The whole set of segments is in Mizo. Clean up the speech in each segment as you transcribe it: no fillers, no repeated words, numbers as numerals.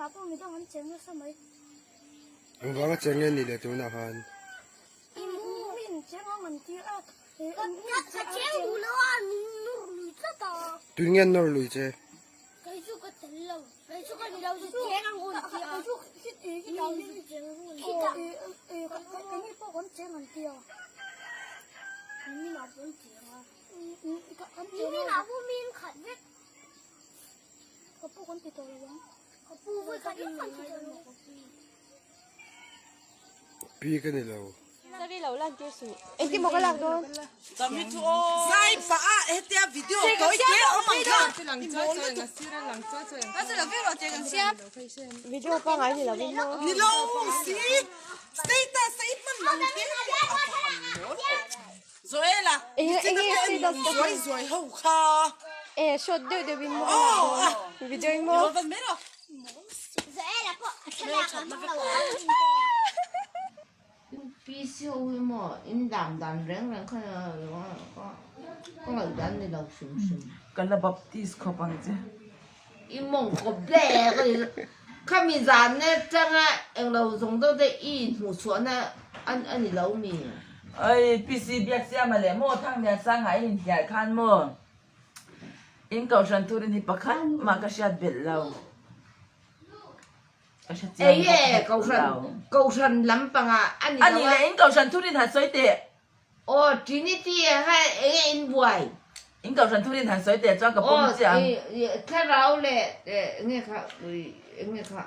Tunah pawh midang an cheng nasa mai. Engvanga cheng nge ni leh tunah khan? Min cheng ang an ti a. Ka cheng duh lo a, min nawr lui tlat a. Tui nge an nawr lui che? Kei chu ka tel lo. Kei chu ka ni lo chu cheng ang an ti a. Kei chu min cheng ang an ti a. Keini pawh kan cheng an ti a. Min ah pawh an cheng a. Min ah pawh min khat vek. Ka pu kan ti tawh lo ang. Ka pu vawi khat lek kan ti tawh lo. Pi ka ni lo. Sorry lo lan tir suh. Engtin maw ka lak dawn? Zai pah a hetia video tawi te awm ang kha. Video pangai ni lovin maw? Ni lo si status a i hman ang te a faham mawl. Zoela Enge status ka zuai zuai ho kha. E shot deuh deuh in maw ka lak dawn? Video in maw? Zoela pawh a thlalak a hmang lo a. UPC ho hi maw in dan dan reng reng kha ka ngaihdan ni lo hrim hrim. Ka la baptist khawp ang che. I mawng kawp hle ka ni. Khami zan na tanga englo zawng deuh te i inhmuh chhuahna a ni lo mi? Oi PC Biaksiama leh maw Thangliansanga in inhliah khan maw in kohhran thurin hi pakhat mah ka hriat belh lo. Ka hre chiang bawk Eye kohhran kohhran lampangah a ni lo a. A nih leh in kohhran thurin han sawi teh. Aw Trinity ah khan enge in buai? In kohhran thurin han sawi teh chuan ka pawm chiah ang. Aw thlarau leh enge kha enge kha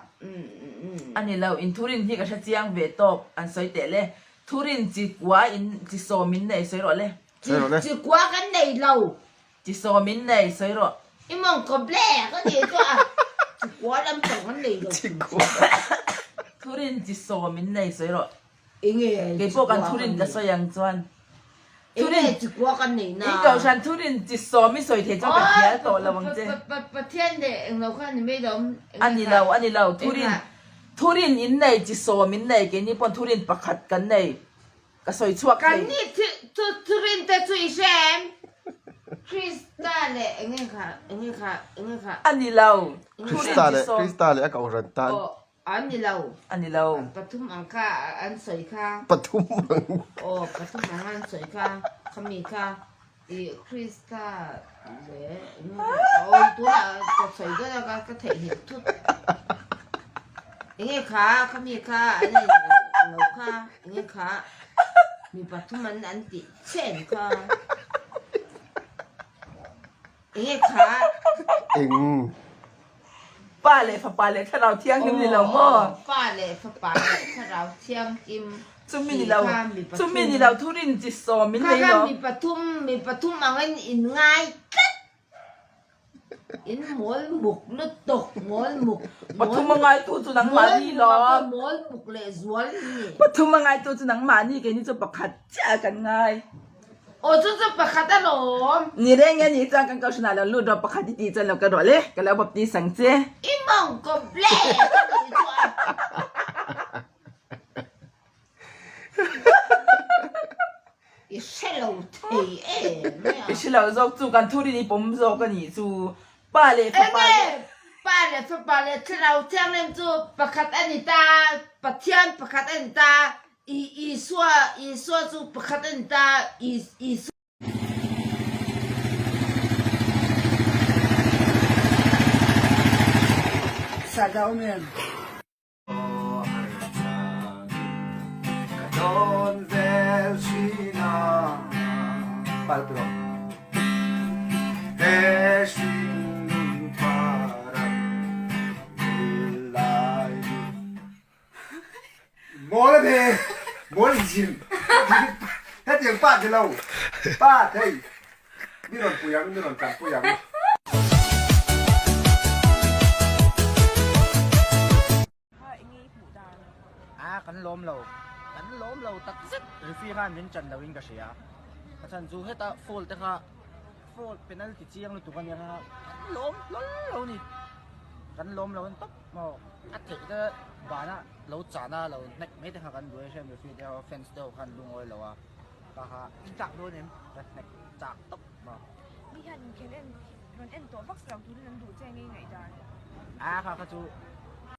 A ni lo, in thurin hi ka hre chiang ve tawk an sawi teh le. Thurin chi kua in chi sawm in nei sawi rawh le. Chi kua kan nei lo. Chi sawm in nei sawi rawh. I mawng kawp le ka ti chu a chi kua lampang kan nei lo. Thurin chi sawm in nei sawi rawh. Enge Kei pawh kan thurin ka sawi ang chuan. Enge chikua kan neih na? I kohhran thurin chi sawm i sawi thei chuan ka hnial tawh lo ang che. Pathian leh englo kha ni mai lo. A ni lo, a ni lo. Thurin, thurin in nei, chi sawm in nei, keini pawn thurin pakhat kan nei. Ka sawi chhuak thei. Kan ni thurin te chu i hre em? Krista leh enge kha, enge kha, enge kha. A ni lo. Thurin chi sawm. Krista leh a kohhran tan. An ni lo. A ni lo. Pathum ang kha an sawi kha. Pathum ang. Aw, pathum ang an sawi kha. Khami kha i Krista leh aw tunah ka sawi dawn a ka theihnghilh thut. Enge kha khami kha an in lo kha enge kha mi pathum an an tih chen kha. Enge kha? Eng. Pa leh Fapa leh Thlarau Thianghlim ni lo maw? Pa leh Fapa leh Thlarau Thianghlim Chumi ni lo, chumi ni lo thurin chi sawm min nei lo. Kha mi pathum, mi pathum angin in ngai tlat. In mawl muk lutuk, mawl muk. Pathum a ngaitu chu nangmahni lo. Mawl muk leh zual ni. Pathum a ngaitu chu nangmahni, keini chu pakhat chiah kan ngai. Aw chu chu pakhat a lawm. Ni reng e ni chuan kan kohhran ah lo lut rawh pakhat i tih chuan lo ka rawh le ka lo baptis ang che. I mawng kawp hle ka tih chuan. I hre lo thei em mai a. I hre lo zawk chu kan thurin i pawm zawk a nih chu pa leh fapa leh. Enge pa leh fapa leh thlarau thianghlim chu pakhat a ni ta Pathian pakhat a ni ta I Isua, Isua chu pakhat a ni ta, Isua. Saka awm em? Ka dawn vel thin a palpilo he hringnun param lai Mawl a ni, mawl in zin. Hetiang pa ti lo, pa thei. Mi rawn pui ang, mi rawn tan pui ang. A kan lawm lo, kan lawm lo tak zet referee khan min chan lo in ka hria. A chhan chu heta foul te kha foul penalty chiang lutuk a nia kha kan lawm hlawl lo ni. Kan lawm lo an tawp maw. A theih te bana lo chana lo hnek mai te kha kan duai hrem referee te ho fans te ho khan lungawi lo a ka kha i chak dawn em ka hnek chak tawp maw. Mi hian inkhel en rawn en tawh vak lo turin an duh che ngei ngaihdan. A kha kha chu.